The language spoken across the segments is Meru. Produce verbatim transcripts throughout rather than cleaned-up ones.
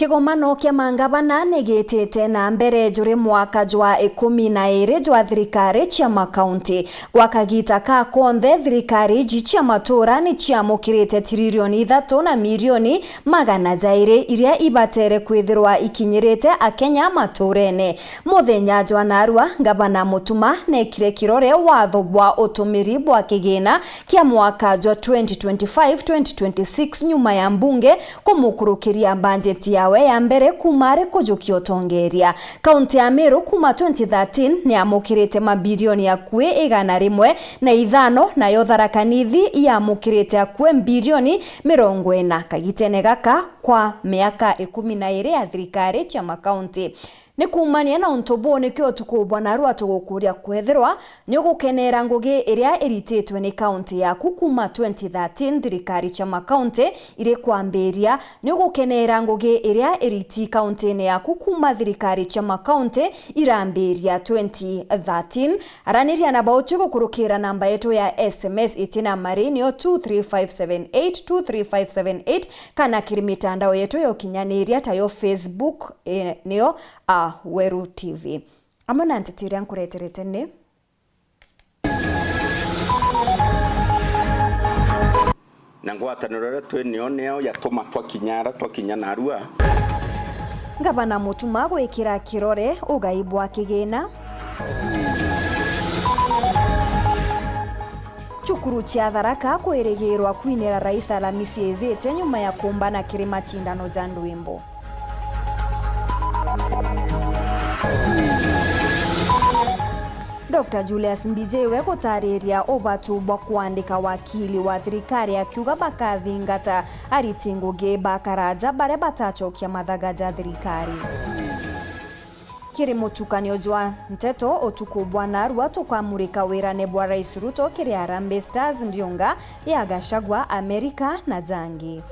Kigomano kia mangavana ni gitite na mbere juri mwaka jwa ikumi na iri jwa thirikari cia makaunti. Gwa kagita ka konthe, thirikari iji cia matura ni ciamukirite tiririoni ithatu na mirioni magana jairi iria ibatere kwithirwa ikinyirite Akenya maturene. Muthenya jwa narua, Ngavana Mutuma nekire kirore watho bwa utumiri bwa kigina kia mwaka jwa twenty twenty-five twenty twenty-six nyuma ya mbunge kumukurukiria mbanjeti yawe ya mbere kuuma ari kujukia utongeria. Kaunti ya Meru kuuma twenty thirteen ni yamukirite mabilioni akui igana rimwe na ithano, nayo Tharaka Nithi yamukirite akui mbilioni mirongo ina kagitene gaka kwa miaka ikumi na iri ya thirikari cia makaunti. Ni kuumania na untu buu nikio utuku bwa narua tugukuria kwethirwa ni ugukeneera ngugi iria irititwe ni kaunti yaku kuuma twenty thirteen thirikari cia makaunti iri kwambiria. Ni ugukeneera ngugi iria iriti kauntiine yaku kuuma thirikari cia makaunti irambiria twenty thirteen. Araniria na bauti gukurukira namba yetu ya S M S itina mari niyo two three five seven eight, two three five seven eight, kana kiri mitandao yetu ya ukinyaniria tayo Facebook, eh, niyo a Weru T V. Amwe na nteto iria nkureterete ni: Na ngwataniro iria twi nio niyo yatuma twakinya ara twakinya narua. Ngavana Mutuma gwikira kirore ugai bwa kigina. Cukuru cia Tharaka kwirigirwa kwinira Rais Alamisi ijite nyuma ya kumbana kiri macindano ja ndwimbo. Doctor Julius Mbijiwe gutariria ubatu bwa kwandika wakili wa thirikari akiuga bakathingata ariti ngugi ba karaja baria batacokia mathaga ja thirikari. Kiri mutukanio jwa nteto utuku bwa narua, tukamurika wirane bwa Rais Ruto kiri Harambee Stars ndiunga ya Gachagua, Amerika na jangi.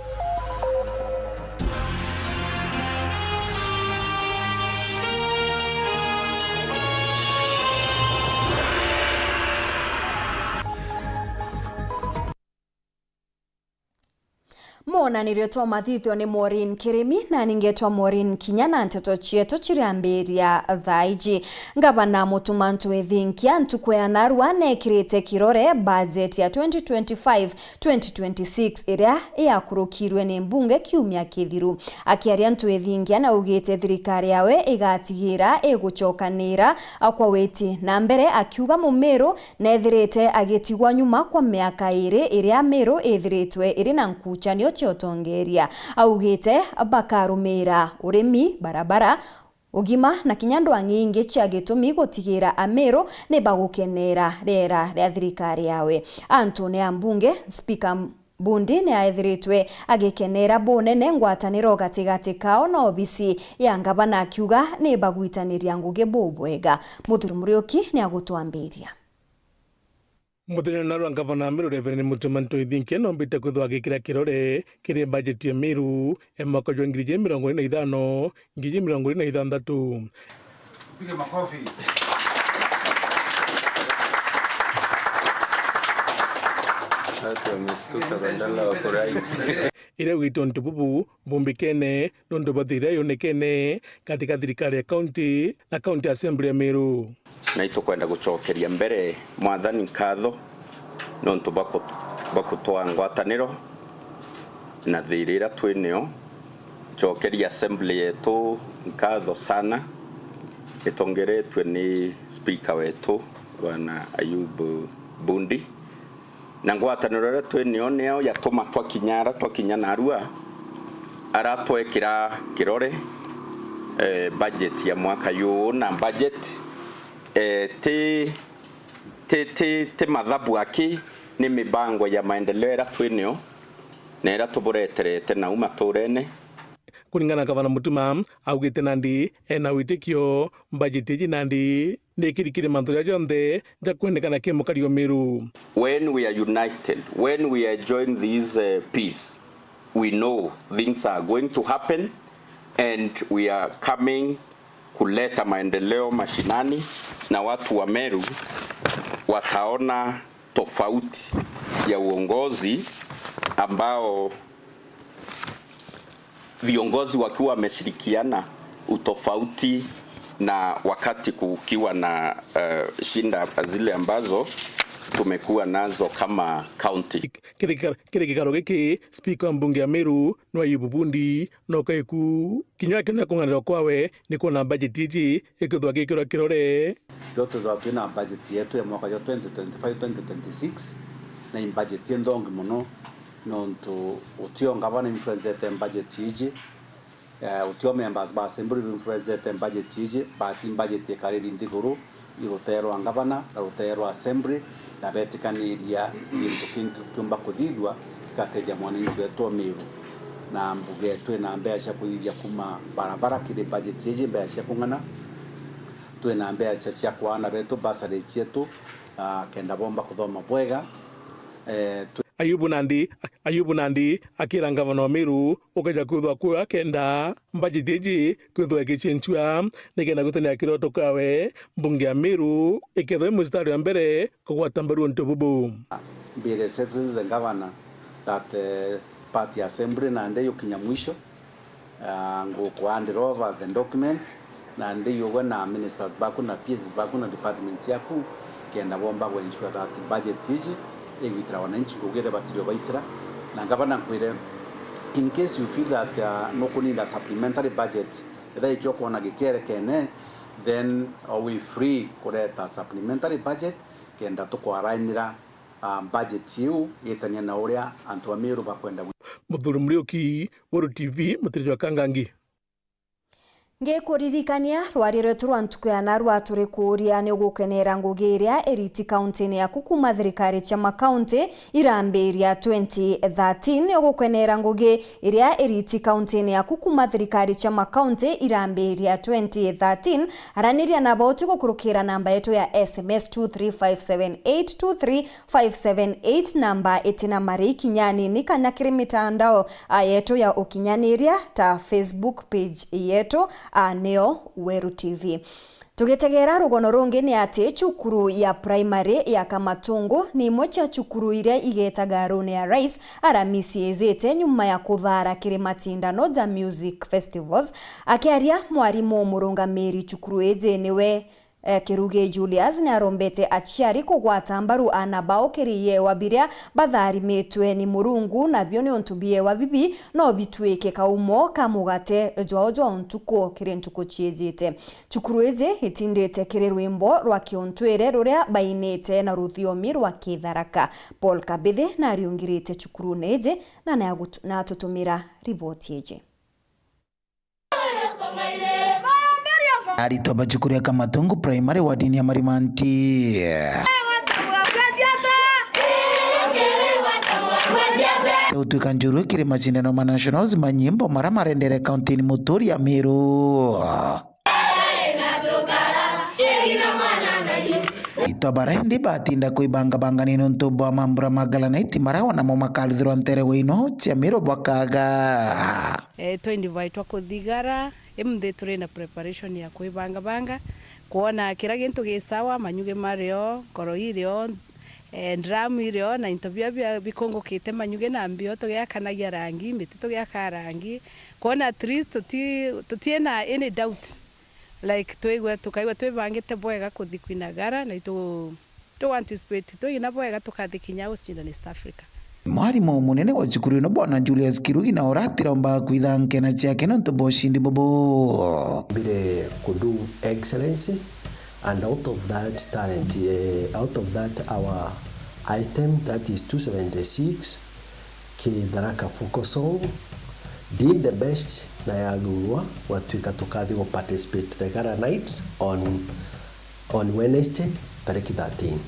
Mwonanirio twa mathithio ni Maureen Kirimi, na ningetwa Maureen Kinya, na nteto cietu ciriambiria thaa iji. Ngavana Mutuma Ntwethinkia ntuku ya narua nekirite kirore budget ya twenty twenty-five twenty twenty-six iria yakurukirwe ni mbunge kiumia kithiru. Akiaria, Ntwethinkia naugite thirikari yawe igatigira igucokanira kwa witi na mbere, akiuga Mumiru neethirite agitigwa nyuma kwa miaka iiri iria Miru ithiritwe iri na nkucanio cia utongeria. Augite bakarumiira urimi, barabara, ugima na kinya ndwang'i ingi cia gitumi gutigira Amiru ni bagukeneera riera ria thirikari yawe. Antune a mbunge, Spika Mbundi ni aethiritwe agikeneera bunene ngwataniro gatigati kao na obisi ya ngavana, akiuga ni bagwitaniria ngugi bubwega. Muthuri Muriuki ni agutwambiria. Muthenya narua ngavana wa Meru Reverend Mutuma Ntwethinkia nombite kwithwa agikira kirore kiri bajeti ya Meru ya mwaka jwa ngiri ijiri mirongo iri na ithano, ngiri ijiri mirongo iri na ithanthatu. Mpige makofi. Watu wamestuka badala wafurahi. Iria gwitwa untu bubu bumbikene nontu bwa thiira yonekene katika thirikari ya kaunti na County Assembly ya Meru. Na itukwenda gucokeria mbere Mwathani nkatho nontu bwa ku-, bwa kutwaa ngwataniro na thiira iria twi nio. Cokeria assembly yetu nkatho sana, itongeretue ni speaker wetu, Bwana Ayub Bundi. Na ngwataniro iria twi nio nio yatuma twakinya ara twakinya narua, ara twekira kirore, eh, budget ya mwaka juu, na budget, eh, ti, ti, ti, ti mathabu aki, ni mibango ya maendeleo iria twi nio na iria tubureterete nau maturene. Kuringana na Gavana Mutuma, augite nandi ena witikio bajeti iji nandi ni ikirikire mantu jaria jonthe jakwendekana ki mukari o Meru. When we are united, when we are enjoying this, uh, peace, we know things are going to happen and we are coming kuleta maendeleo mashinani, na watu wa Meru wataona tofauti ya uongozi ambao Viongozi wakiwa wameshirikiana, utofauti na wakati kukiwa na, eh, shida zile ambazo tumekuwa nazo kama county. Kiri gikaro, kiri gikaro giki, Spika wa mbunge ya Meru, nwa Ayubu Bundi, no kaiku kinya akiona kung'anirwa kwawe ni kwona bajeti iji ikithwa gikirwa kirore. Rio twithwa twina bajeti yetu ya mwaka jwa twenty twenty-five twenty twenty-six, na i bajeti inthongi mono, nontu utio ngavana influencete bajeti iji, eh, utio members ba assembly influencete bajeti iji, but bajeti ikariri nthiguru, i rutee rwa ngavana na rutee rwa assembly, na betikaniria gintu kingi kiumba kuthithua gigatethia mwananchi wetu wa Meru. Na mbuge twina mbeca cia kuthithia kuma barabara kiri bajeti iji, mbeca cia kung'ana, twina mbeca cia kwa aana betu, bursary cietu, ah, kenda bomba kuthoma bwega. Eh, twi- Ayubu nandi, Ayubu nandi akira ngavana wa Meru ukeja kwithwa kuoya kenda bajeti iji kwithwa igicenchua, nikenda gutania kiroto kawe mbunge ya Meru ikethwa i mustari wa mbere kugwata mbaru untu bubu. Mbire His Excellency the Governor that, eh, party assembly nandi yukinya mwisho, ah, nguku hand over the documents, na ndi ugwe na ministers baku na P Ss baku na department yaku, kenda bomba ku ensure that budget iji igwitira wananchi ngugi iria batiri baitira. Na ngavana nkwire, in case you feel that, ah, nukunida supplementary budget, etha ikio kwona gitierekene, then we free kureta supplementary budget kenda tukwarainira, ah, budget iu itania na uria antu a Meru bakwenda gwi- Muthuri Muriuki, Weru T V, Mutiri jwa Kangangi. Ngikuririkania, rwari rwetu rwa ntuku ya narua turi kuuria ni ugukenera ngugi iria iriti kauntini yaku kuma thirikari cia makaunti irambiria twenty thirteen? Ni ugukenera ngugi iria iriti kauntini yaku kuma thirikari cia makaunti irambiria twenty thirteen? Araniria na bauti gukurukira namba yetu ya S M S two three five seven eight two three five seven eight, namba itina mari kinya nini kana kiri mitandao, a, yetu ya ukinyaniria ta Facebook page yetu, a, niyo Weru T V. Tugitegera rugono rungi ni ati cukuru ya primary ya Kamatungu ni imwe cia cukuru iria igetaga Rune ya Rais aramisi ijite nyuma ya kuthara kiri macindano ja music festivals. Akiaria mwarimu murungamiri cukuru iji niwe Eh, Kirugi Julius ni arombete aciari kugwata mbaru aana bao kiri biewa biria batharimitwe ni Murungu, nabio ni untu biewa bibi no bitwike kaumo ka mugate jwao jwa untuku kiri ntuku ciijite. Cukuru iji itindite kiri rwimbo rwa kiuntwire ruria bainite na ruthiomi rwa Kitharaka. Paul Kabithi nariungirite cukurune iji na nagutu-, natutumira riboti iji. Aritwa ba cukuru ya Kamatungu Primary wadini ya Marimanti. Utwika njorua kiri macindano ma Nationals ma nyimbo mara marendere kauntini Muturi ya Meru. Itwa bara indi batinda kwibangabangania nontu bwa mambura ma Gala Night mara wanamo makarithirwa nteere wa ino cia Meru bwakaga. Eh, twa invite twa kuthigara, imunthi turi na preparation ya kwibangabanga, kwona kira gintu gi sawa, manyuge mario, nkoro irio, eh, drum irio, na into bia, bia bikungukite manyuge na mbio, tugiakanagia rangi, miti tugiakaa rangi, kwona at least tuti-, tutiena any doubt, like, twigwe, tukaigua twibangite bwega kuthi kwinagara, na itu-, tu anticipate twina bwega tukathi kinya gucinda East Africa. Mwarimu munene wa cukuru ino, Bwana Julius Kirugi, na uratiromba kwitha nkena ciake nontu bwa ucindi bubu. Mbire ku do excellence, and out of that talent, eh, out of that our item, that is two seventy-six, ki Tharaka Focal Song, did the best na yathurwa, gwatwika tukathi gu participate the Gala Nights on on Wednesday, tariki thirteen.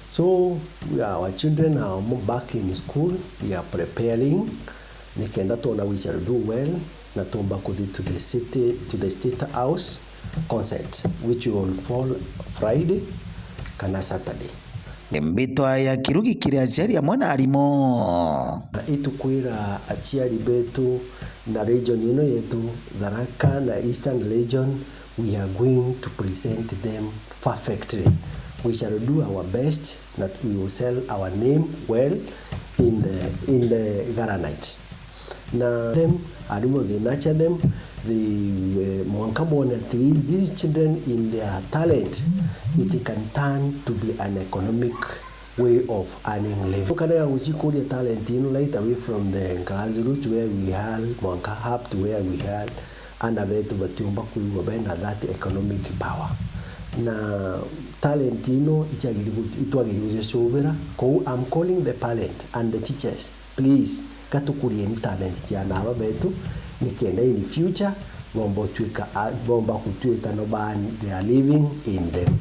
So, we are, our children are mo-, back in school, we are preparing, nikenda twona we shall do well, na tumba kuthi to the city, to the State House concert, which will fall Friday kana Saturday. Mbitwa ya Kirugi kiri aciari amwe na arimu. Itukwira aciari betu na region ino yetu, Tharaka na Eastern Region, we are going to present them perfectly. We shall do our best that we will sell our name well in the, in the Gala Night. Na them, arimu they nurture them, they, eh, mwanka bone at least these children in their talent, it can turn to be an economic way of earning living. Tukanaga gucikuria talent ino right away from the grassroots where we are, mwanka up to where we are, ana betu batiumba kwigua bena that economic power. Na talent ino ichagiri gu-, itwagiri gucicubira. Kou I'm calling the parent and the teachers, please, gatukurieni talent cia ana aba betu, nikenda in future bomba utwika, a-, bomba gutwika no ban they are living in them.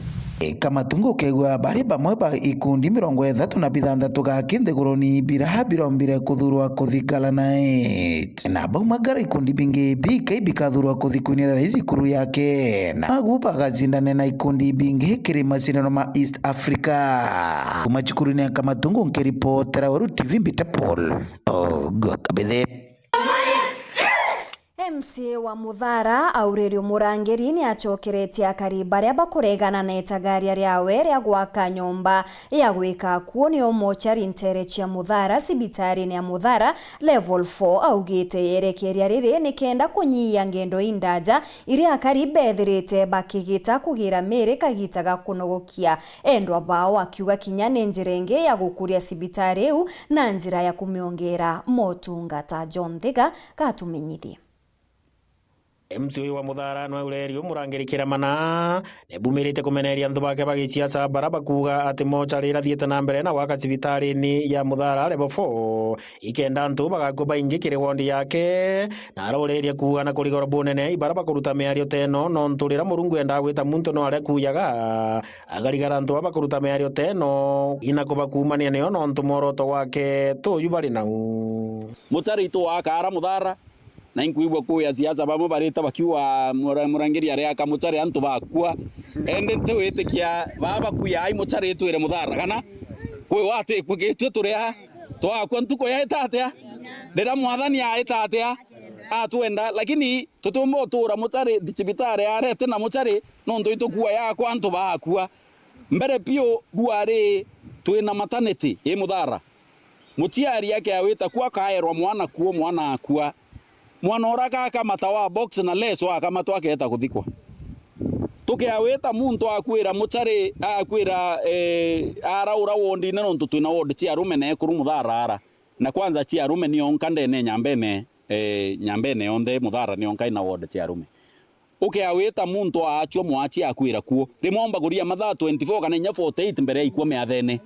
Kamatungu kegwa bari bamwe ba ikundi mirongo ithatu na bithanthatu gaki nthiguruni bira birombire kuthurwa kuthikala nae. Na baumagara ikundi bingi bika bikathurwa kuthi kwinira rais ikuru yake. Na agu bagacindane na ikundi bingi kiri macindano ma East Africa. Kuma cukurune ya Kamatungu nkiripotera Weru T V mbita Paul Ogo Kabithe. M C A wa Muthara Aurelio Murangiri ni acokeretie akari baria bakuregana na itagaria riawe ria gwaka nyomba ya gwika akuo nio mochari ntere cia Muthara cibitarini ya Muthara Level four. Augite yerekeria riri ni kenda kunyihia ngendo indaja iria akari bethirite bakigita kugira miri kagita ga kunogokia endwa bao, akiuga kinya ni njira ingi ya gukuria cibitari iu na njira ya kumiongera motungata. John Thiga gatumenyithie. M C A uyu wa Muthara nwe urerio murangirikira mana, nebumirite kumeneria antu bake ba giciaca bara bakuuga ati mochari irathiite na mbere na gwaka cibitarini ya Muthara Level four, ikenda antu bagakua baingi kiri wondi yake, na aroreria kuuga na kurigorwa bunene ibara bakuruta miario teno, nontu rira Murungu endaa gwita muntu no aria kuujaga, akarigara antu baba bakuruta miario teno, ina kubakumania nio nontu mworoto wake tuyu bari nau. Muchari itu waka ara Muthara, na inkwigua kuya siasa bamwe barita bakiuga mura-, murangiri ari aka muchari antu bakua. Ende ntiwitikia baba bakuya ai muchari itwire Muthara kana kwi wati kwi gitwe turi a twakua ntuku yaita atia? Rira mwathani aita atia? Atwenda, lakini tutiumba utura muchari cibitari arete na muchari nontu itukua yakwa antu bakua. Mbere piu bwari twina maternity i Muthara. Muciari akeawita kuo akaerwa mwana kuo, mwana akua. Mwana ura akakamata wa box na leso akamatwa akeeta kuthikwa. Tukeawita muntu akwira muchari, akwira, eh, araura wondine nontu twina ward cia arume na ekuru Muthara ara. Na kwanza cia arume nionka ndene nyambene, eh, nyambene yonthe Muthara nionka ina ward cia arume. Ukeawita muntu aachua mwachi akwira kuo. Rimwe omba kuria mathaa twenty-four kana inya forty-eight mbere ya ikua miathene.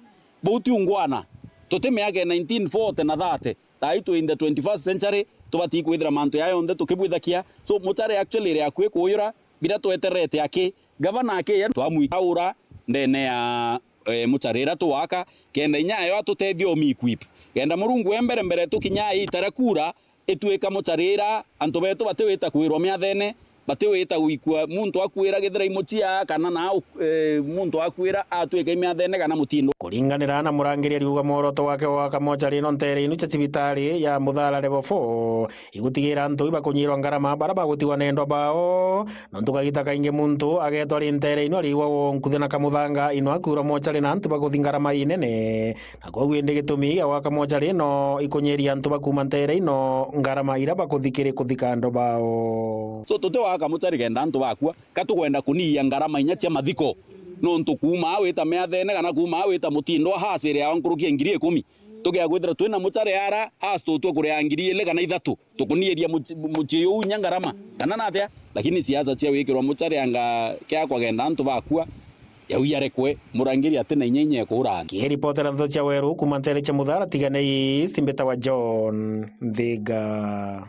Bau ti ungwana. Tuti miaka ya nineteen forty na thirty. Thaai twi in the twenty-first century, tubatii kwithira mantu jaa yonthe tukibwithakia. So, muchari actually iri akui kuuyura, bira tweterete aki, gavana aki ya twamwikaura ndene ya, eh, muchari ira tuwaka, kenda inya ayo atutethie omi equip. Kenda Murungu e mbere mbere tukinya ita ria kura, itwika mucharira, antu betu batiwita kwirwa miathene, batiwita gwikua muntu akwira githira imuchia, kana na u-, eh, muntu akwira atwika imiathene kana mutindo. Kuringanira na murangiri ariuga mworoto wake wa gwaka mochari ino ntere inu cia cibitari ya Muthara Level four, igutigira antu ibakunyirwa ngarama bara bagutigwa na endwa bao, nontu kagita kaingi muntu agetwa ari ntere ino ariigua wo nkuthi na kamuthanga ino akwirwa mochari na antu bakuthi ngarama inene. Na kwoguo indi gitumi gia gwaka mochari ino ikunyiria antu ba kuuma ntere ino ngarama iria bakuthi kiri kuthika endo bao. So, tuti waka muchari kenda antu bakua, ka tukwenda kunihia ngarama inya cia mathiko. Nontu kuuma aa wita miathene kana kuuma aa wita mutindo, haas iri ya nkuruki ya ngiri ikumi. Tukia kwithira twina muchari ara, haas tutue kuria ngiri ili kana ithatu. Tukuniiria muci-, mucii uu inya ngarama, kana natia? Lakini siasa cia wikirwa muchari anga kiakwa kenda antu bakua, yau yarekwe, murangiri atina inya inya ekuura antu. Kiripotera ndeto cia Weru kuuma ntere cia Muthara Tigania East, mbitawa John Nthiga.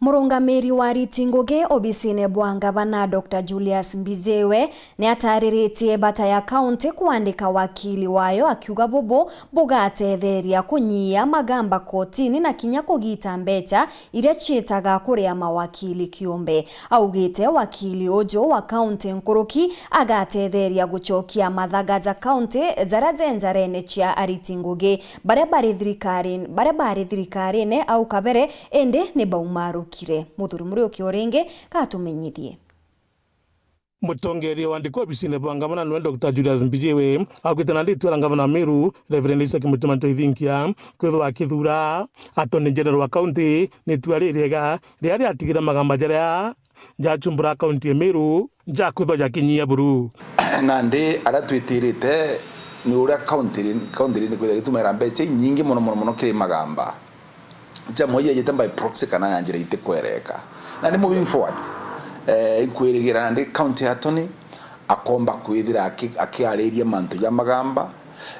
Murungamiri wa ariti ngugi obisine bwa ngavana Doctor Julius Mbijiwe ni atariritie bata ya kaunti kwandika wakili wayo, akiuga bubu bugatetheria kunyia magamba kotini na kinya kugita mbecha iria ciitaga kuria mawakili kiumbe. Augite wakili uju wa kaunti nkuruki agatetheria gucokia mathaga ja kaunti jaria jenjarene cia ariti ngugi baria bari thirikari-, baria bari thirikarine au kabere, indi ni baumarukire. Muthuri Muriuki o ringi gatumenyithie. Mutongeria waandikwa obisine bwa ngavana nwe Doctor Julius Mbijiwe augite nandi itua ria ngavana wa Meru, Reverend Isaac Mutuma Ntoithinkia, kwithirwa akithuura Attorney General wa county ni itua ririega riria riatigira magamba jaria jachumbura kaunti ya Meru jakwithwa jakinyia buru. Nandi aria twitirite ni uria kaunti ri-, kaunti ri ni kwithirwa igitumaira mbeca inyingi mono, mono, mono kiri magamba. Jamwe yajite by proxy kana na njira itikwereka. Nandi moving forward, eh, inkwirigira nandi county attorney akomba kwithira aki-, akiariria mantu ja magamba.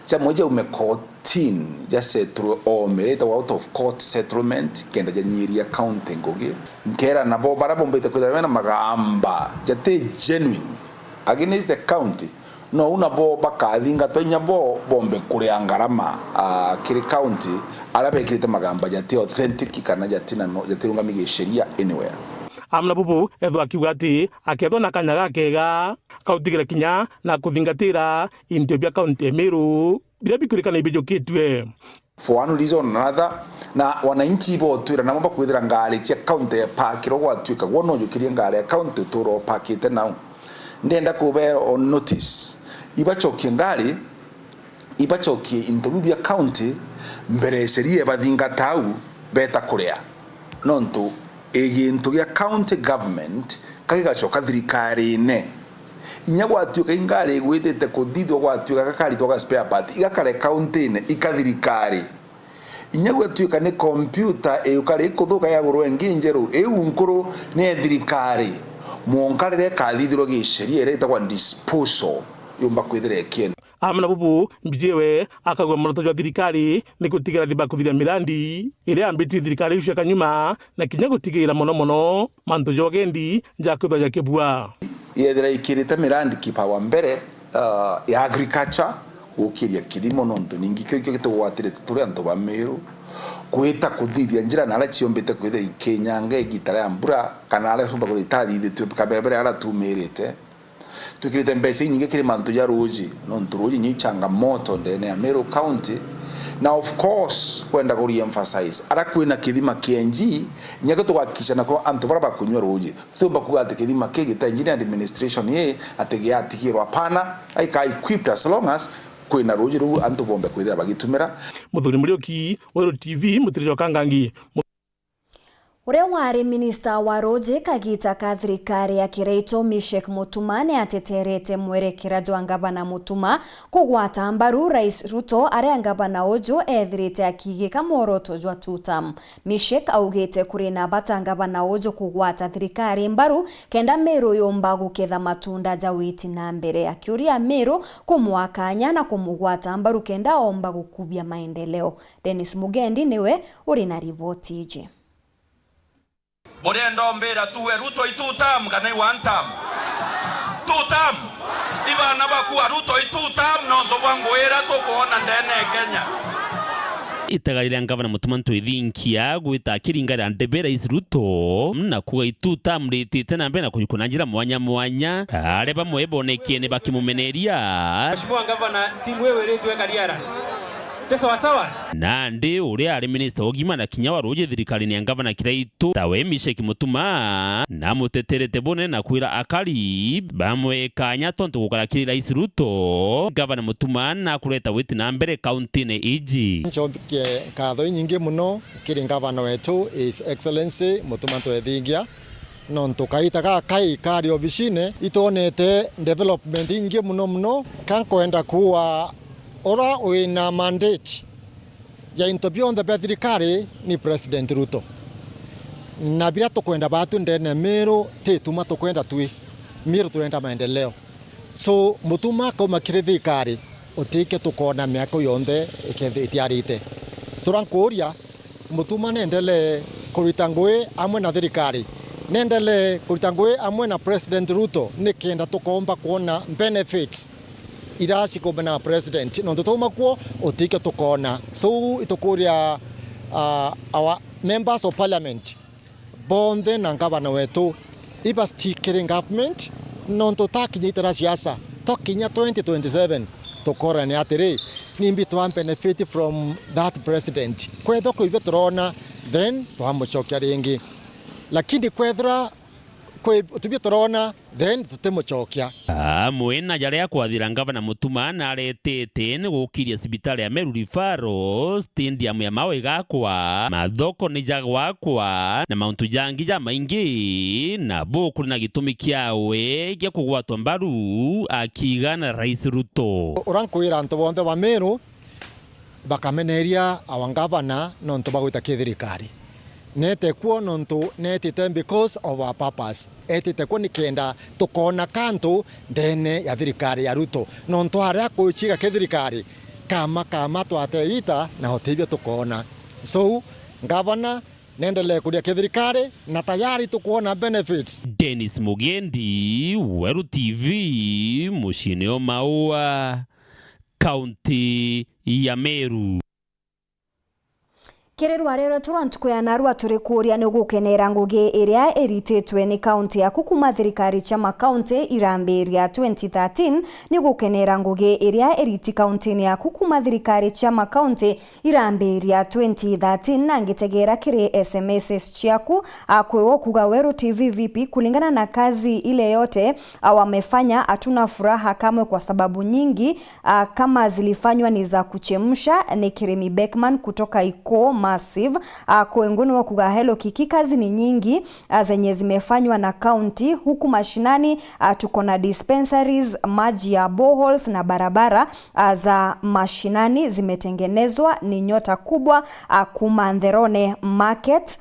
Jamwe jaume court tin, jasettlewe o mirite out of court settlement, kenda janyiria county ngugi. Nkera nabo baria bombite kwithirwa bena magamba jati genuine against the county, nou nabo bakathingatwa inya bo bombe kuria ngarama, ah, kiri county, aria bekirite magamba jati authentic kana jati na no-, jatirungami gisheria anywhere. Amwe na bubu ethwa akiuga ati akethwa na kanya gakega kautigire kinya na kuthingatira into bia county ya Meru biria bikurikana ibijukitue. For one reason or another, na wananchi ibotwira namo bakwithira ngari cia county epakirwa gwatuika gwo nojukirie ngari ya county utura upakite nau. Ndenda kubera on notice. Ibachokie ngari, ibachokie into biu bia county mbere sheria ibathingata au beta kuria. Nontu i gintu gia county government ka gigacoka thirikarine. Inya gwatuika i ngari igwitite kuthithua, gwatuika gakaritwa ga spare part, igakare county-ine, ika thirikari. Inya gwatuika ni computer iukari ikuthuka yagurwa ingi njeru, iu nkuru ni ya thirikari. Mwonka riria ikathithirwa gisheria iria itagwa disposal, yumba kwithira ikienda. Amwe na bubu, Mbijiwe akauga muoroto jwa thirikari ni gutigira thiba kuthiria mirandi iria yambitue thirikari iu cia kanyuma, na kinya gutigira mono mono mantu ja ugendi jakwithwa jakibua. Yethira ikirite mirandi kipawa mbere, ah, ya agriculture, gukiria kilimo, nontu ningi kio, kio gitugwatirite turi antu ba Meru, gwita kuthithia njira na aria ciombite kwithira ikinyanga igita ria mbura, kana aria ciumba kwithira itathithitue kabere aria tumirite. Twikirite mbeca inyingi kiri mantu ja ruuji, nontu ruuji ni changamoto ndene ya Meru County. Na of course, kwenda ku re-emphasize, aria kwina kithima kia N G, inya gitugakikisha nako antu baria bakunyua ruuji. Tutiumba kuuga ati kithima ki gita N G ni administration ii ati giatigirwa, hapana, aika equipped as long as kwina ruuji ruu antu bombe kwithira bagitumira. Muthuri Muriuki, Weru T V, Mutiriri wa Kangangi. Uria wari minista wa ruuji kagita ka thirikari ya Kiraitu, Mishek Mutuma, ni ateterete mwerekera jwa ngavana Mutuma kugwata mbaru Rais Ruto, aria ngavana uju ethirite akigika mworoto jwa two term. Mishek augite kuri na bata ngavana uju kugwata thirikari mbaru kenda Meru yumba guketha matunda ja witi na mbere, akiuria Meru kumwa kanya na kumugwata mbaru kenda omba gukubia maendeleo. Dennis Mugendi niwe uri na riboti iji. Murenda umbira tuwe Ruto i two term kana i one term? Two term. Ibana bakua Ruto i two term nontu bwa ngugi iria tukwona ndene ya Kenya. Itega riria ngavana Mutuma Ntoithinkia gwita akiringa ria ndebe Rais Ruto na kuuga i two term ritite na mbere na kujukwa na njira mwanya mwanya, aria bamwe bonekie ni bakimumeneria. Mheshimiwa Ngavana, timu iu iritwe Kariara. Ti sawa sawa? Nandi uria ari minista wa ugima na kinya wa ruuji thirikarine ya ngavana Kiraitu, tawe Mishek Mutuma, namuteterete bunene na kwira akari bamwe kanya tontu gukara kiri Rais Ruto, ngavana Mutuma nakureta witi na mbere kauntine iji. Ncokie nkatho inyingi muno kiri ngavana wetu, His Excellency Mutuma Ntoithinkia, nontu kaita gakai kari obisine, itwonete development ingi muno muno. Ka nkwenda kuuga, ura wina mandate ya into bionthe bia thirikari ni President Ruto. Na biria tukwenda baatu ndene Meru, ti tuma tukwenda twi. Meru turenda maendeleo. So, Mutuma akauma kiri thirikari, utikio tukoona miaka yonthe ikethe itiarite. So, ura nkuuria, Mutuma nendelee kurita ngugi amwe na thirikari, nendelee kurita ngugi amwe na President Ruto, nikenda tukoomba kwona benefits iria cikumbe na President, nontu twauma kuo utikio tukoona. So, itukuria, ah, our members of parliament bonthe na ngavana wetu, iba stick kiri government, nontu takinya itera siasa, twakinya twenty twenty-seven, tukorane atiri, nimbi twa benefit from that president? Kwethwa kwi ibio turona, then twamucokia ringi. Lakini kwethira kwi utubio turona, then tutimucokia. Amwe na jaria kwathira, Ngavana Mutuma naretete ni gukiria cibitari ya Meru Referral, stadium ya mawe igakwa, mathoko ni jagwakwa, na mauntu jangi jamaingi, na bu kuri na gitumi kiawe gia kugwatwa mbaru akiigana Rais Ruto. Uria nkwira antu bonthe ba Meru, bakameneria our governor nontu bagwita kithirikari. Neete kuo nontu neetite because of a purpose. Eetite kuo nikenda tukoona kantu ndene ya thirikari ya Ruto. Nontu aria akuciga kithirikari, kama, kama twate ita na utethio tukoona. So, governor, nendelee kuria kithirikari na tayari tukuona benefits. Dennis Mugendi, Weru T V, muciine o Maua, kaunti ya Meru. Kiri rware rwetu rwa ntuku ya narua, turi kuuria ni gukenera ngugi iria irititwe ni kaunti yaku kuuma thirikari cia makaunti irambiria twenty thirteen? Ni gukenera ngugi iria iriti kauntini yaku kuuma thirikari cia makaunti irambiria twenty thirteen? Na ngitegera kiri S M Ss ciaku, a, kwi wo kuuga Weru T V vipi kulingana na kazi ile yote, a, wamefanya? Hatuna furaha kamwe kwa sababu nyingi, ah, kama zilifanywa ni za kuchemsha. Ni Kirimi Beckman kutoka Ikoo Massive. Ah, kwengu ni wa kuuga hello Kiki, kazi ni nyingi, ah, zenye zimefanywa na county. Huku mashinani, ah, tuko na dispensaries, maji ya boreholes na barabara, ah, za mashinani zimetengenezwa. Ni nyota kubwa, ah, kuma Ntherone Market.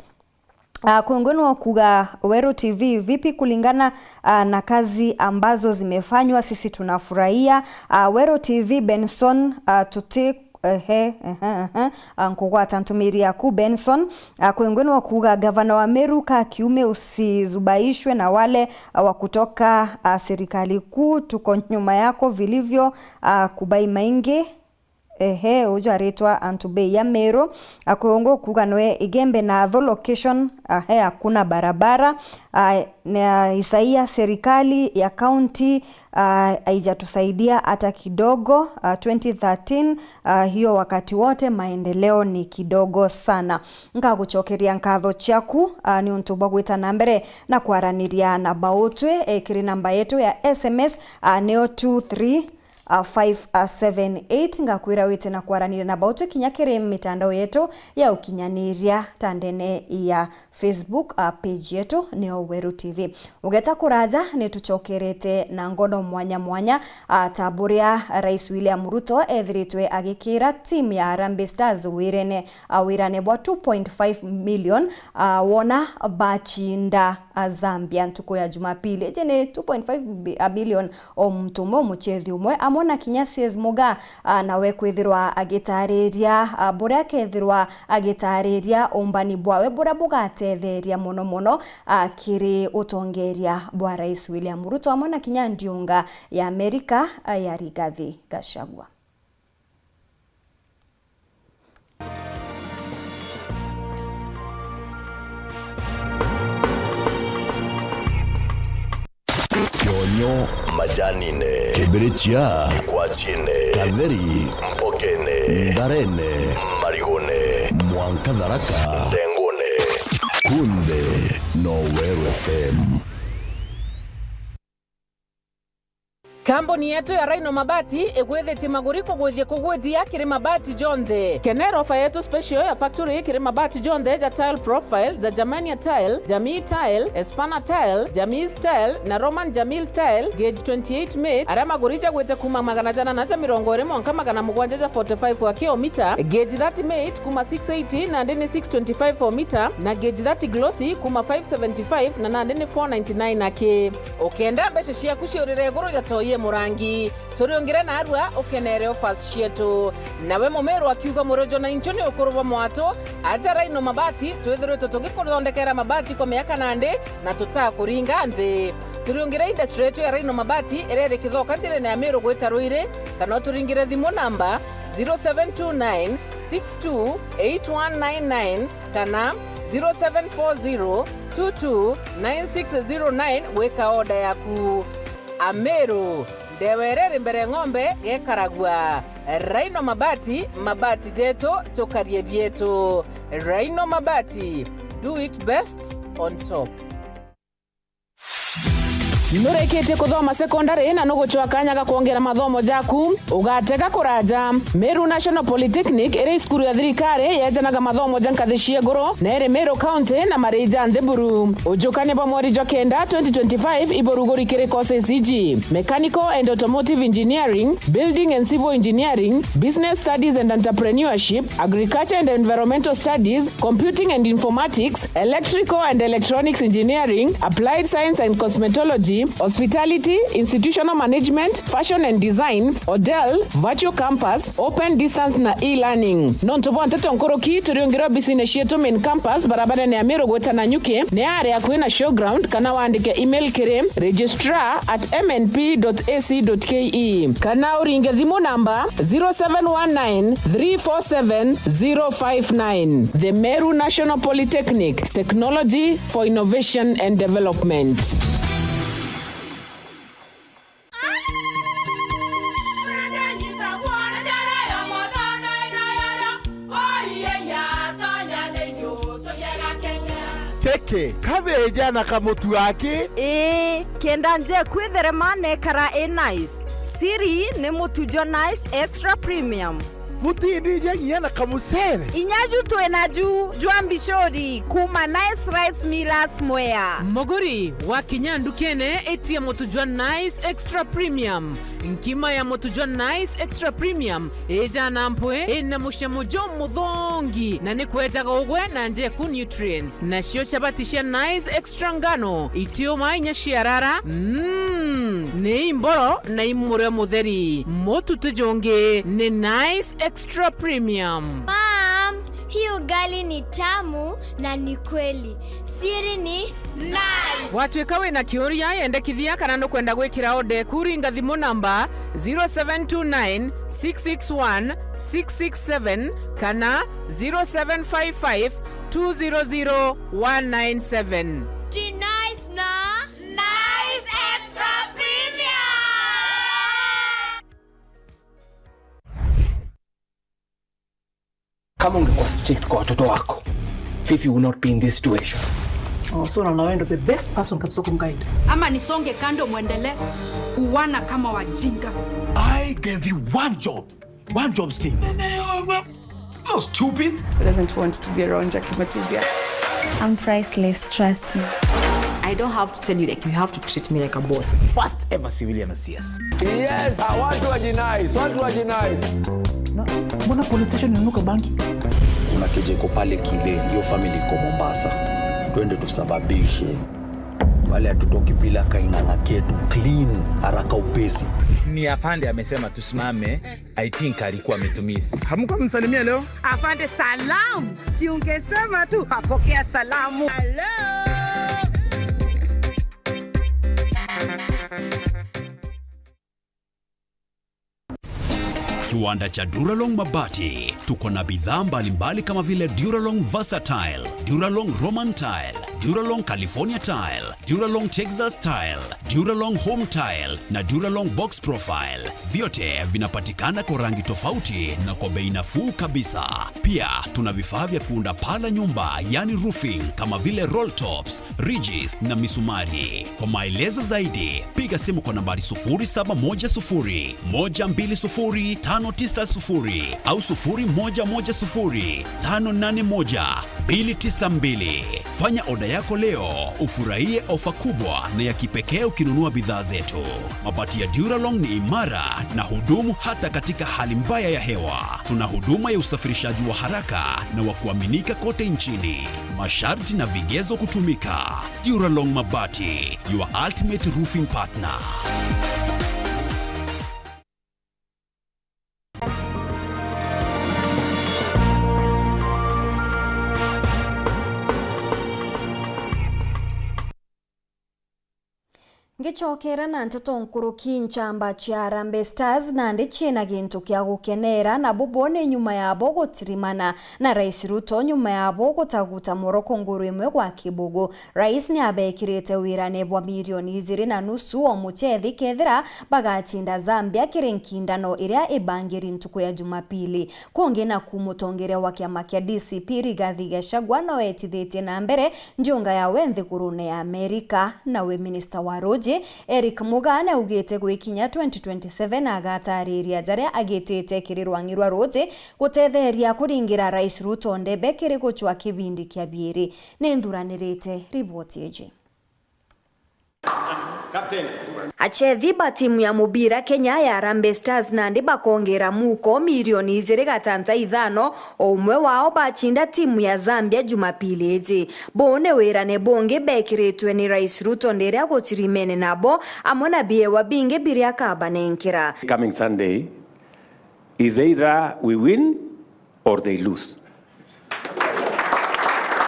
Ah, kwengu ni wa kuuga Weru T V vipi kulingana, ah, na kazi ambazo zimefanywa, sisi tunafurahia. Ah, Weru T V Benson, ah, tuti, ehe, ehe, ehe. Ah, nkugwata ntumiri yaku Benson. Ah, kwengu ni wa kuuga gavana wa Meru ka kiume, usizubaishwe na wale, ah, wa kutoka, ah, serikali kuu, tuko nyuma yako vilivyo, ah, kubai maingi. Ehe, uju aritwa antu bei ya Meru. Akwengu kuuga nwe Igembe na Atho location, ahe, hakuna barabara. Ah, na isaia serikali ya county, ah, haijatusaidia hata kidogo. Ah, twenty thirteen, ah, hiyo wakati wote maendeleo ni kidogo sana. Nkagucokeria nkatho ciaku, ah, ni untu bwa gwita na mbere na kwaraniria na bautwi, eh, kiri namba yetu ya S M S, ah, niyo two three, ah, five, ah, seven eight. Ngakwira wite na kwaraniria na bautwi kinya kiri mitandao yetu ya ukinyaniria, ta ndene ya Facebook, ah, page yetu niyo Weru T V. Ugeta kuraja, ni tucokerete na ngono mwanya mwanya, ah, ta buria Rais William Ruto ethiritwe agikira team ya Harambee Stars wirene, ah, wirane bwa two point five million, ah, wona bacinda, ah, Zambia ntuku ya Jumapili. Iji ni two point five bi-, a billion o muntu umwe, o mucethi umwe, amwe na kinya C S Muga, ah, nawe kwithirwa agitariria, ah, buria akethirwa agitariria umbani bwawe buria bugatetheria mono mono, ah, kiri utongeria bwa Rais William Ruto amwe na kinya ndiunga ya Amerika, ah, ya Rigathi Gachagua. Kionyo majanine, kibirichia gikwachine, katheri mpokene, ndarene, marigone, mwanka Tharaka, ndengone. Kunthe no Weru F M. Kambuni yetu ya Rhino Mabati igwithitie maguri kugwithia kugwithia kiri mabati jonthe. Kenera ofa yetu special ya factory kiri mabati jonthe ja tile profile, ja Germania tile, Jamii tile, Espana tile, Jamii tile, na Roman Jamil tile, gauge twenty-eight mate, aria maguri jagwite kuma magana jana na ja mirongo iri mwanka magana mugwanja ja forty-five wa kilomita, gauge thirty mate kuma six eighty nandi ni six twenty-five o mita, na gauge thirty glossy kuma five seventy-five na nandi ni four ninety-nine aki. Ukenda mbeca ciaku ciurire iguru ja toi e murangi, turiungire narua ukenere offers cietu. Nawe mumiru akiuga murojo na inchu ni ukuru bwa mwatu, aja Rhino Mabati, twithiritwe tugikuthondekera mabati kwa miaka nandi na tutakuringa nthi. Turiungire industry yetu ya Rhino Mabati iria iri Kithoka njirene ya Miru gwita Ruiri, kana uturingire thimu namba zero seven two nine six two eight one nine nine kana zero seven four zero two two nine six zero nine gwika order yaku. Ameru, ndewa iria iri mbere ng'ombe gekaragua. Rhino Mabati, mabati jetu, tukarie bietu. Rhino Mabati, do it best on top. Nurikitie kuthoma sekondari na nugucwa kanya ga kwongera mathomo jaku? Ugatega kuraja. Meru National Polytechnic iri cukuru ya thirikari yejanaga mathomo ja nkathi cia iguru na iri Meru County na mari ja nthi buru. Ujukania bwa mweri jwa kenda twenty twenty-five iburuguri kiri courses iji: Mechanical and Automotive Engineering, Building and Civil Engineering, Business Studies and Entrepreneurship, Agriculture and Environmental Studies, Computing and Informatics, Electrical and Electronics Engineering, Applied Science and Cosmetology, Hospitality, Institutional Management, Fashion and Design, Hotel, Virtual Campus, Open Distance na E-Learning. Nontu bwa nteto nkuruki, turiungire obisine cietu Main Campus, barabarene ya Meru gwita Nanyuki, ni ari akui na Showground, kana wandike email kiri registrar at M N P dot A C dot K E, kana uringe thimu namba zero seven one nine three four seven zero five nine. The Meru National Polytechnic, technology for innovation and development. Keke, kabeja na kamutu aki. Ii, kenda nje kwitherema nekara i nice. Siri ni mutu jwa Nice Extra Premium. Butindija nginya na kamucere. Inya ju twina ju jwa mbicuri kuma Nice Rice Millers Mwea. Muguri, wakinya ndukene, itia mutu jwa Nice Extra Premium. Nkima ya mutu jwa Nice Extra Premium ijana mpwi, ina mucamo jumuthongi, na ni kwejaga ugwe na njeku nutrients. Nacio chabati cia Nice Extra ngano, itiuma inya ciarara, mm, ni imboro na imurio mutheri. Mutu ti jungi, ni Nice Extra Premium. Mom, hii ugali ni tamu na ni kweli. Siri ni Nice. Watwika wina kiuria, yendekithia kana nukwenda gwikira order eku, ringa thimu namba zero seven two nine six six one six six seven kana zero seven five five two zero zero one nine seven. Ti Nice na Nice Extra Premium. Kama ungekuwa strict kwa watoto wako, Fifi will not be in this situation. Oh, so unaona wewe ndo the best person kabisa kumguide. Ama nisonge kando, mwendelee kuwana kama wajinga. I gave you one job. One job still. You're stupid. Who doesn't want to be around Jackie Matibia? I'm priceless, trust me. I don't have to tell you, like, you have to treat me like a boss. First ever civilian O C S. Yes, ah, watu wajinais, watu wajinais. Na mbona police station inanuka bangi? Kuna keja iko pale Kile, hiyo family iko Mombasa. Twende tusababishe. Pale hatutoki bila kaing'ang'a ketu clean, haraka upesi. Ni afande amesema tusimame. I think alikuwa ametumiss. Hamkuwa msalimia leo? Afande, salam. Si ungesema tu, apokea salamu. Hello. Kiwanda cha Duralong Mabati. Tuko na bidhaa mbalimbali kama vile Duralong Versatile, Duralong Roman Tile, Duralong California Tile, Duralong Texas Tile, Duralong Home Tile na Duralong Box Profile. Vyote vinapatikana kwa rangi tofauti na kwa bei nafuu kabisa. Pia tuna vifaa vya kuunda paa la nyumba, yani roofing, kama vile roll tops, ridges na misumari. Kwa maelezo zaidi, piga simu kwa nambari sufuri saba moja sufuri, moja mbili sufuri, tano tisa sufuri au sufuri moja moja sufuri, tano nane moja, mbili tisa mbili. Fanya oda yako leo, ufurahie ofa kubwa na ya kipekee ukinunua bidhaa zetu. Mabati ya Duralong ni imara na hudumu hata katika hali mbaya ya hewa. Tuna huduma ya usafirishaji wa haraka na wa kuaminika kote nchini. Masharti na vigezo kutumika. Duralong Mabati, your ultimate roofing partner. Ngicokera na nteto nkuruki, nchamba cia Harambee Stars nandi ciina gintu kia gukenera, na bubu ni nyuma yabo gutirimana na Rais Ruto, nyuma yabo gutaguta moroko nguru imwe gwa kibugu. Rais ni abekirite wirane bwa milioni ijiri na nusu o muchethi kethira bagacinda Zambia kiri nkindano iria ibangiri ntuku ya Jumapili. Kungi naku, mutongeria wa kiama kia D C P Rigathi Gachagua no etithitie na mbere ndiunga yawe nthigurune ya Amerika. Nawe minista wa ruji Eric Mugaa naugite gwikinya twenty twenty-seven agatariria jaria agitite kiri rwang'i rwa ruuji gutetheria kuringira Rais Ruto ndebe kiri gucwa kibindi kia biiri. Ni nthuranirite riboti iji. Achethi ba timu ya mubira Kenya ya Harambee Stars nandi bakongera muko milioni ijiri gatanta ithano o umwe wao bacinda timu ya Zambia Jumapili iji. Buu ni wirane bungi bekiritwe ni Rais Ruto ndiria gucirimene nabo, amwe na biewa bingi biria akabanenkera. Coming Sunday is either we win or they lose.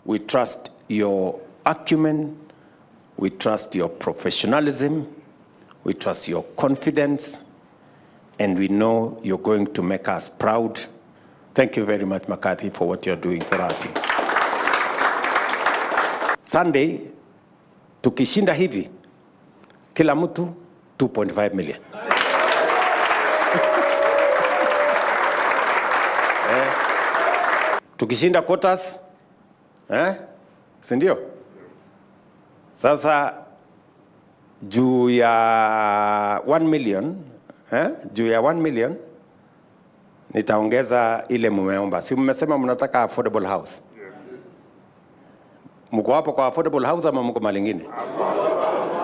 We trust your acumen, we trust your professionalism, we trust your confidence, and we know you're going to make us proud. Thank you very much, McCarthy, for what you're doing for our team. Sunday, tukishinda hivi, kila mtu two point five million. Eh. Tukishinda quarters, eh? Si ndio? Sasa juu ya one million, eh? Juu ya one million, nitaongeza ile mumeomba. Si mmesema mnataka affordable house? Mko hapo kwa affordable house ama mko mahali ingine?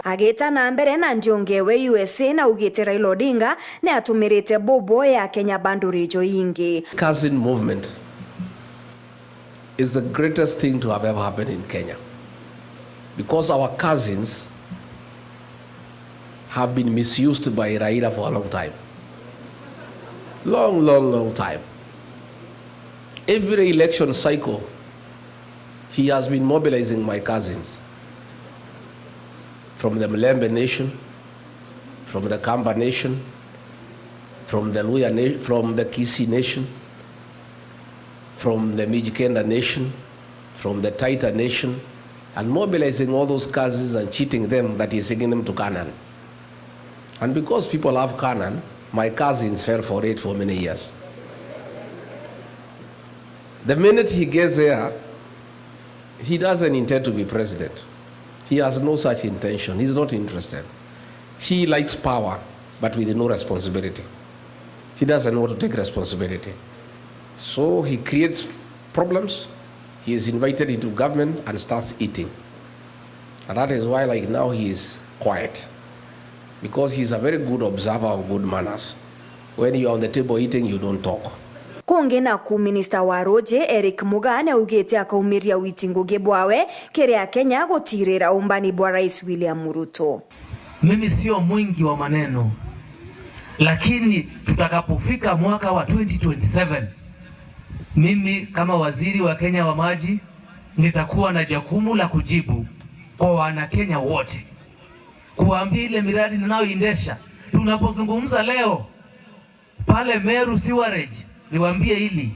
Agita na mbere na njongewe U S A naugite Raila Odinga ni atumirite bobo ya Kenya bandu rijo ingi. Cousin movement is the greatest thing to have ever happened in Kenya, because our cousins have been misused by Raila for a long time. Long, long, long time. Every election cycle, he has been mobilizing my cousins from the Mlembe nation, from the Kamba nation, from the Luya na-, from the Kisii nation, from the Mijikenda nation, from the Taita nation, and mobilizing all those cousins and cheating them that he's taking them to Canaan. And because people love Canaan, my cousins fell for it for many years. The minute he gets there, he doesn't intend to be president. He has no such intention. He's not interested. He likes power, but with no responsibility. He doesn't want to take responsibility. So he creates problems. He is invited into government and starts eating. And that is why, like, now he is quiet. Because he is a very good observer of good manners. When you are on the table eating, you don't talk. Kungi naku, minista wa ruuji Eric Mugaa niaugite akaumiria witi ngugi bwawe kiri Akenya gutirira umbani bwa Rais William Ruto. Mimi sio mwingi wa maneno, lakini tutakapofika mwaka wa twenty twenty-seven, mimi kama waziri wa Kenya wa maji nitakuwa na jukumu la kujibu kwa Wanakenya wote, kuambia ile miradi ninayoendesha. Tunapozungumza leo, pale Meru sewerage, niwaambie hili,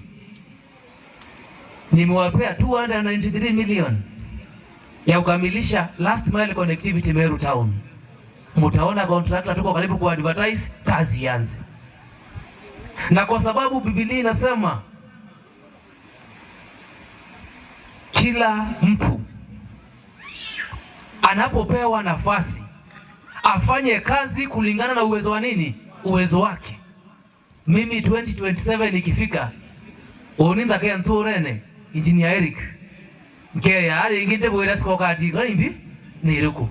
nimewapea two hundred ninety-three million ya kukamilisha last mile connectivity Meru town. Mutaona contractor, tuko karibu ku advertise, kazi ianze. Na kwa sababu Biblia inasema kila mtu anapopewa nafasi afanye kazi kulingana na uwezo wa nini? Uwezo wake. Mimi twenty twenty-seven ikifika, uni nthake nturene, Engineer Eric, nkeya ringi ndibwire scorecard iko ni mbi, ni iriku?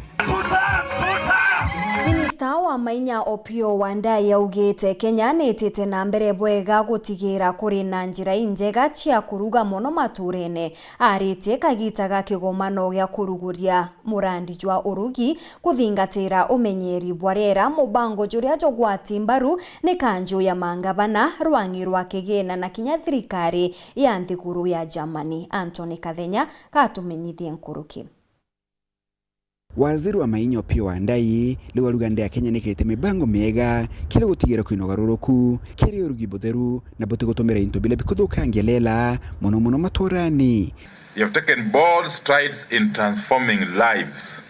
Minista wa mainya Opiyo Wandayi augite Kenya niitite na mbere bwega gutigira kuri na njira injega cia kuruga mono maturene. Aritie kagita ga kigomano gia kuruguria murandi jwa urugi kuthingatira umenyeri bwa riera, mubango juria jugwati mbaru ni kanju ya mangavana, rwang'i rwa kigina na kinya thirikari ya nthiguru ya Germany. Anthony Kathenya gatumenyithie nkuruki. Waziri wa mainya Opiyo Wandayi riu aruga nthi ya Kenya nikirite mibango miega kiri gutigira kwina ugaruruku kiri urugi butheru na butigutumira into biria bikuthukangia riera, mono mono maturani. You have taken bold strides in transforming lives,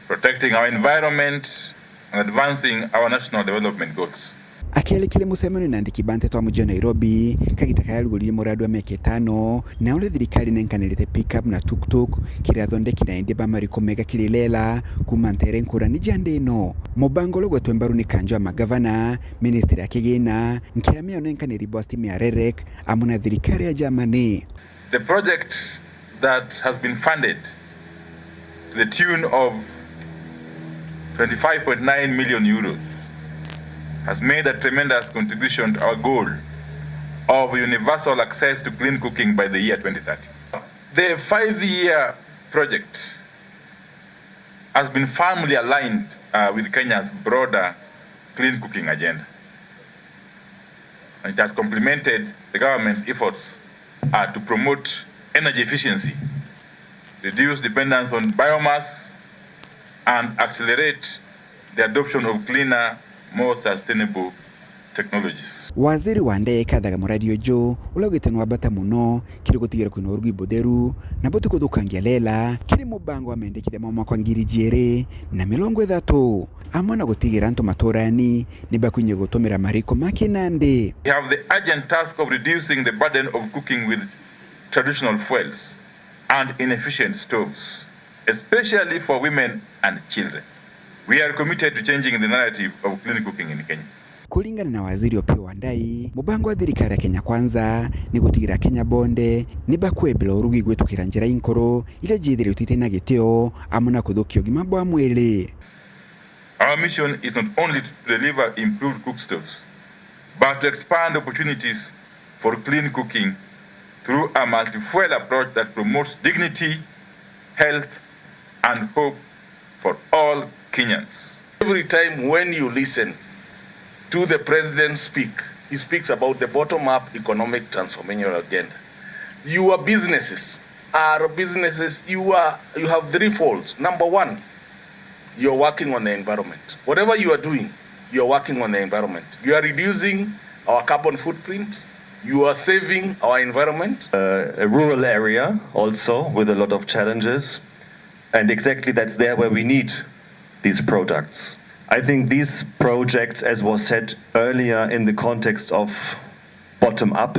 protecting our environment, and advancing our national development goals. Akiarikire mucemanio na andiki ba nteto a muji wa Nairobi, kagita karia arugurire muradi wa miaka itano, na uria thirikari nenkanirite pick-up na tuk-tuk kiri athondeki na endia ba mariko mega kiri Lela, kuuma ntere nkurani ja nthi ino. Mubango uria ugwetwe mbaru ni kanjo ya magavana, ministry ya kigina, nkiama ya unenkaniri bwa stima ya REREC, amwe na thirikari ya Germany. The project that has been funded to the tune of twenty-five point nine million euros has made a tremendous contribution to our goal of universal access to clean cooking by the year twenty thirty. The five-year project has been firmly aligned, uh, with Kenya's broader clean cooking agenda. And it has complemented the government's efforts, uh, to promote energy efficiency, reduce dependence on biomass, and accelerate the adoption of cleaner, more sustainable technologies. Waziri wa ndee akathaga muradi uju uria ugite ni wa bata mono kiri gutigira kwina urugi butheru na butikuthukangia Lela kiri mubango wa mendekithia ma mwaka wa ngiri ijiri na mirongo ithatu, amwe na gutigira antu maturani ni bakwinye gutumira mariko ma kinandi. We have the urgent task of reducing the burden of cooking with traditional fuels and inefficient stoves, especially for women and children. We are committed to changing the narrative of clean cooking in Kenya. Kuringana na Waziri Opiyo Wandayi, mubango wa thirikari ya Kenya Kwanza ni gutigira Kenya bonthe ni bakwebera urugi gwitukira njira inkuru iria ciithiritwe itina gitio, amwe na kuthukia ugima bwa mwiri. Our mission is not only to deliver improved cook stoves, but to expand opportunities for clean cooking through a multi-fuel approach that promotes dignity, health, and hope for all Kenyans. Every time when you listen to the president speak, he speaks about the bottom-up economic transformation agenda. Your businesses are businesses, you are, you have three folds. Number one, you are working on the environment. Whatever you are doing, you are working on the environment. You are reducing our carbon footprint, you are saving our environment. Uh, a rural area also with a lot of challenges, and exactly that's there where we need these products. I think these projects, as was said earlier, in the context of bottom-up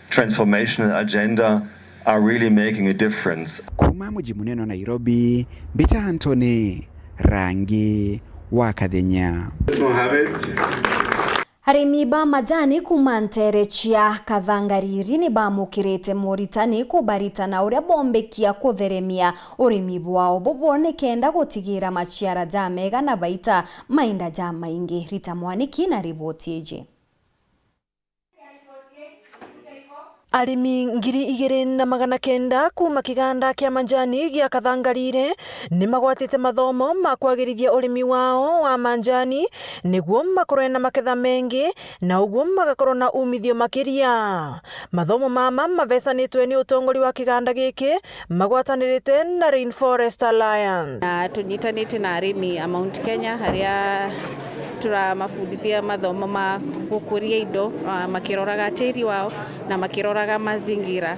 transformational agenda are really making a difference. Kuuma muji munene wa Nairobi, mbita Anthony Rangi wa Kathenya. Arimi ba majani kuuma ntere cia Kathangariri ni bamukirite moritani kubaritana uria bombikia kutheremia urimi bwao bubo nikenda gutigira maciara jamega na baita mainda jamaingi. Rita Mwaniki na riboti iji. Arimi ngiri igiri na magana kenda kuuma kiganda kia majani gia Kathangarire ni magwatite mathomo ma kwagirithia urimi wao wa majani niguo makorwe na maketha mengi na uguo magakorwo na umithio makiria. Mathomo mama mavecanitwe ni utongori wa kiganda giki magwatanirite na Rainforest Alliance. Na tunyitanite na arimi a Mount Kenya aria turamabundithia mathomo ma gukuria indo, ah, makiroraga tiri wao na makiroraga mazingira.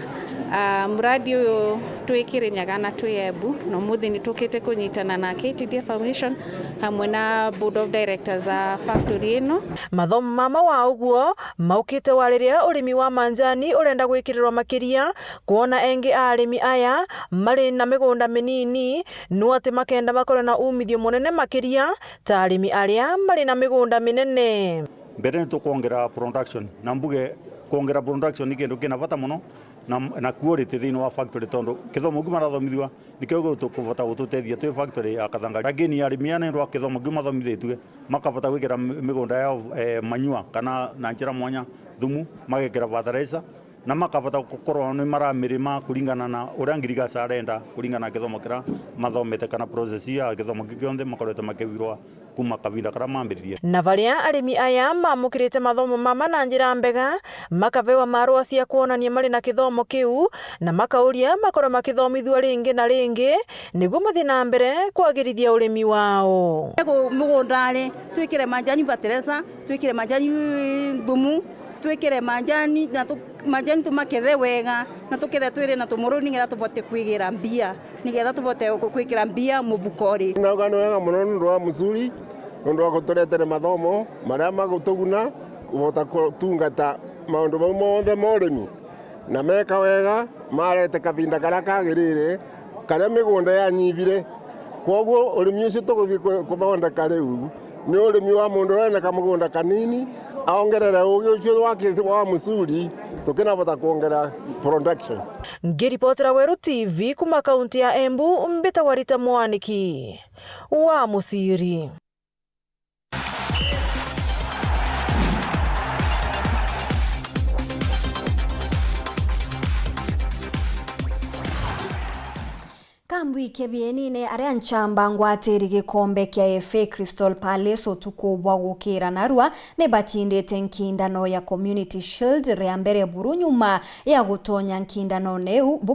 Ah, muradi uyu twi Kirinyaga na twi Embu, na umuthi ni tukite kunyitana na K T D A Foundation hamwe na Board of Directors a factory ino. Mathomo mama wa uguo maukite wa riria urimi wa manjani urenda gwikirirwa makiria, kwona engi a arimi aya mari na migunda minini, no ati makenda makorwe na umithio munene makiria ta arimi aria mari na migunda minene. Mbere ni tukwongera production, na mbuge kwongera production ni kindu kina bata muno, na, na quality thiini wa factory, tondu kithomo kiu marathomithua nikio gikubota gututethia twi factory ya Kathanga. Lakini arimi aya ni ndwa kithomo kiu mathomithitue, makabota gwikira mi-, migunda yao, eh, manure kana na njira mwanya thumu, magekira fertilizer, na makabota gukorwo ni maramirima kuringana na uria ngirigaca arenda, kuringana na kithomo kiria mathomete kana process ya kithomo kiu kionthe makoretwe makibirwa kuma kavinda karia mambiririe. Na baria arimi aya mamukirite mathomo mama na njira mbega, makabewa marua cia kwonania mari na kithomo kiu, na makauria makorwe makithomithua ringi na ringi, niguo mathie na mbere kwagirithia urimi wao. Gu-, mugundari, twikire majani fertilizer, twikire majani thumu, twikire majani na tu-, majani tumakethe wega, na tukethe twiri na tumuru, nigetha tubote kwigira mbia, nigetha tubote ku-, kwikira mbia mufukori. Nauga ni wega muno nundu wa musuri, Nontu wa guturetere mathomo maria magutuguna kubota gutungata maundu mau monthe ma urimi, na meka wega, marete kavinda karia kagirire, karia migunda yanyivire. Kwoguo urimi ucio tuguthii ku-, kuthondeka riu ni urimi wa mundu uria wina kamugunda kanini, aongerere ugi ucio wake wa mucuri, tukinabota kuongera production. Ngiripotera Weru T V kuma kaunti ya Embu, mbitagwa Rita Mwaniki wa Muciri. Kambwike bienine aria nchamba ngwatiri gikombe kia F A Crystal Palace utuku bwa gukira narua ni bachindite nkindano ya Community Shield ria mbere buru nyuma ya gutonya nkindanone iu